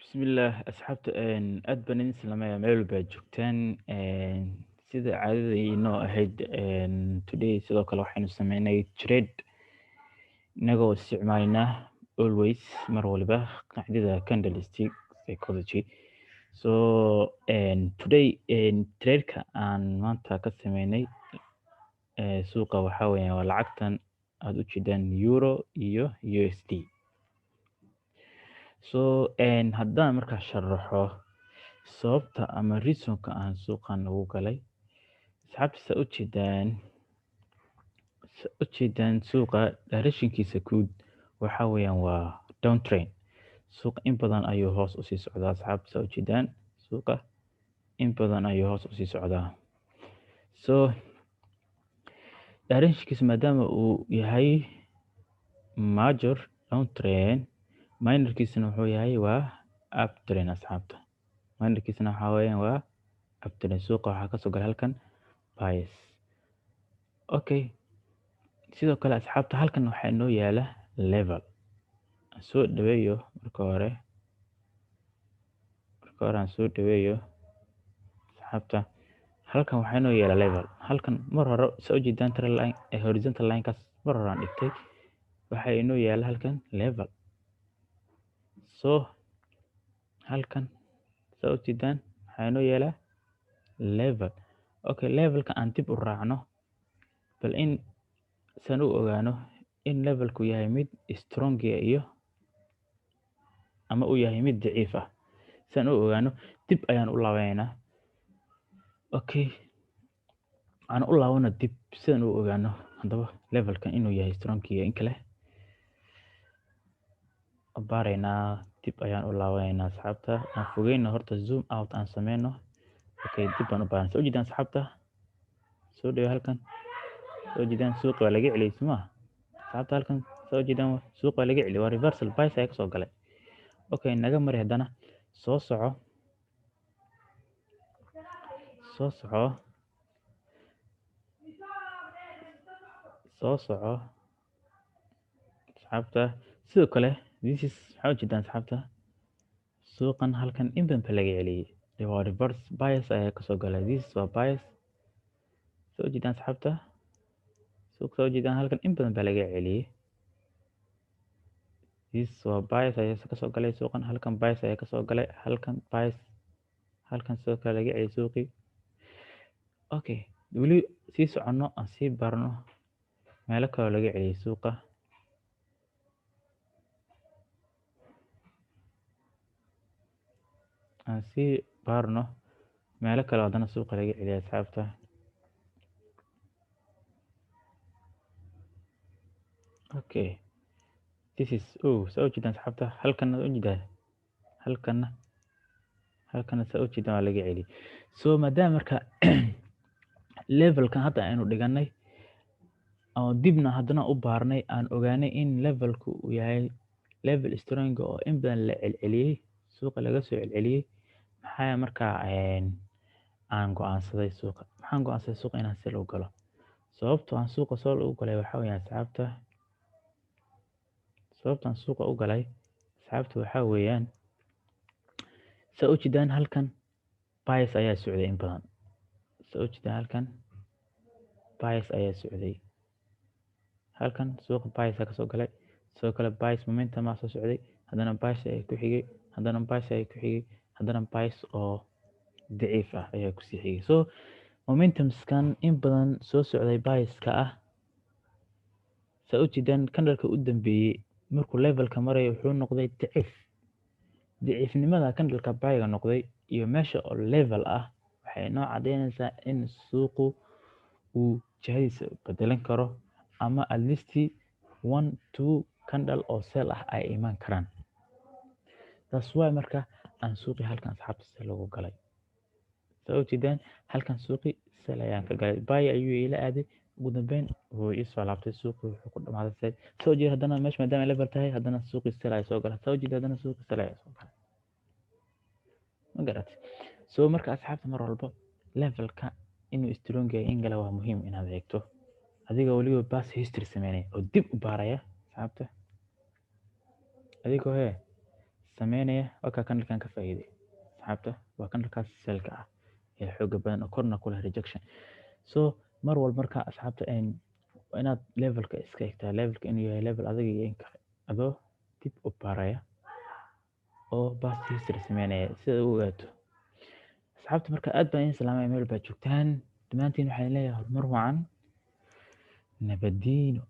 Bismillaah, asxaabta, aad baan idin salaamayaa meel walba aad joogtaan. Sida caadada inoo ahayd, today sidoo kale waxaynu sameynay trade inagoo isticmaalina always, mar waliba, qaacidada candlestick psychology. So today trade-ka aan maanta ka sameynay suuqa waxaa weeyaan waa lacagtan aad u jeedaan, euro iyo USD. So haddaan markaa sharaxo sababta ama reasonka aan suuqan ugu galay, asxaabta, sa ujeedaan suuqa directionkiisa guud waxaa weeyaan waa downtrend. Suuqa in badan ayuu hoos usii socdaa. Asxaabta, sa ujeedaan, suuqa in badan ayuu hoos usii socdaa. So directionkiisa maadaama uu yahay major downtrend, minorkiisana wuxuu yahay waa uptrend. Asxaabta, minorkiisana waxaa weeyaan waa uptrend. Suuqa waxaa kasoo galay halkan bias. Okay, sidoo kale, asxaabta, halkan waxaa inoo yaala level. Aan soo dhaweeyo marka hore, marka hore aan soo dhaweeyo. Asxaabta, halkan waxaa inoo yaala level. Halkan mar hore, sa ujeedaan, trend line, horizontal line-kaas mar hore aan dhigtay, waxaa inoo yaala halkan level. So halkan, sa ujeedaan, waxaa inoo yaala level. Okay, levelka aan dib u raacno bal in san u ogaano in levelku yahay mid strong iyo ama uu yahay mid daciif ah. San u ogaano, dib ayaan u laabaneynaa. Okay, aan u laabano dib sidaan u ogaano haddaba levelkan inuu yahay strong iyo in kale. Baaraynaa, dib ayaan u laabaneynaa. Asxaabta, aan fogeyno horta, zoom out aan sameyno. Okay, dib baan u baaran. Soo jeedaan, asxaabta, soo dhawo. Halkan soo jeedaan, suuqa waa laga celiyay, soo asxaabta? Halkan soo jeedaan, suuqa waa laga celiyay, waa reversal, buys ayaa kasoo galay. Okay, naga mari. Haddana soo soco, soo soco, soo soco. Asxaabta, sidoo kale this is, waxaa ujeedaan, asxaabta, suuqan halkan in badan ba laga celiyay, waa reverse, bias ayaa kasoo galay. This waa bias. Soo jeedaan, asxaabta, suuq, soo jeedaan, halkan in badan baa laga celiyay. This waa bias ayaa kasoo galay suuqan. Halkan bias ayaa kasoo galay, halkan bias, halkan sidoo kale laga celiyay suuqii. Okay, weli sii soconno, aan sii barno meelo kaloo laga celiyay suuqa. Aan sii baarno meelo kale haddana suuqa laga celiyay, asxaabta. Okay, this is, oh, saa ujeedaan, asxaabta, halkan ujeedaa, halkana, halkana, saa ujeedaan, waa laga celiyay. So maadaama marka levelkan hadda aynu dhiganay oo dibna haddana u baarnay, aan ogaanay in levelku uu yahay level strong oo in badan la celceliyey, suuqa laga soo celceliyey, maxaa markaa aan go'aansaday suuqa? Maxaan go'aansaday? Suuqa inaan sell u galo. Sababto aan suuqa sell u galay waxaa weeyaan, asxaabta, sababta aan suuqa u galay, asxaabta, waxaa weeyaan, saa ujeedaan, halkan bias ayaa socday in badan. Saa ujeedaan, halkan bias ayaa socday. Halkan suuqa bias ayaa kasoo galay. Sidoo kale bias momentum aa soo socday, haddana bias ayaa ku xigay, haddana bias ayaa ku xigay, haddana bias oo daciif ah ayaa kusii xigay. So momentumskan in badan soo socday biaska ah, saa ujeedaan, candleka u dambeeyey markuu levelka marayo wuxuu noqday daciif. Daciifnimada candleka buyga noqday iyo meesha oo level ah waxay noo cadeynaysaa in suuqu uu jihadiisa bedelan karo ama at least one two candle oo sell ah ay iman karaan. That's why marka aan suuqii halkan, asxaabta, sell ugu galay. Saa ujeedaan, halkan suuqii sell ayaan ka galay, buy ayuu ila aaday, ugu dambeyn wuu ii soo laabtay. Suuqii wuxuu ku dhamaaday sell. Soo jeeda, haddana meesha maadaama level tahay, haddana suuqii sell ayaa soo galay. Soo jeeda, haddana suuqii sell ayaa soo galay. Ma garatay? So marka, asxaabta, mar walbo levelka inuu strong yahay in kale waa muhiim inaad eegto, adiga weliba past history sameynaya oo dib u baaraya, asxaabta, adigoo hee Sameynaya waa kaa candlekan ka faa'iiday, asxaabta. Waa candlekaas sellka ah ee xooga badan oo korna ku leh rejection. So mar walba marka, asxaabta, waa inaad levelka iska egtaa, levelka inuu yahay level adag iyo in kale, adoo dib u baaraya oo past history sameynaya si aad u ogaato, asxaabta. Marka aad baan idin salaamaya meel baad joogtaan dhammaantiin. Waxaan leeyahay horumar wacan, nabadiino.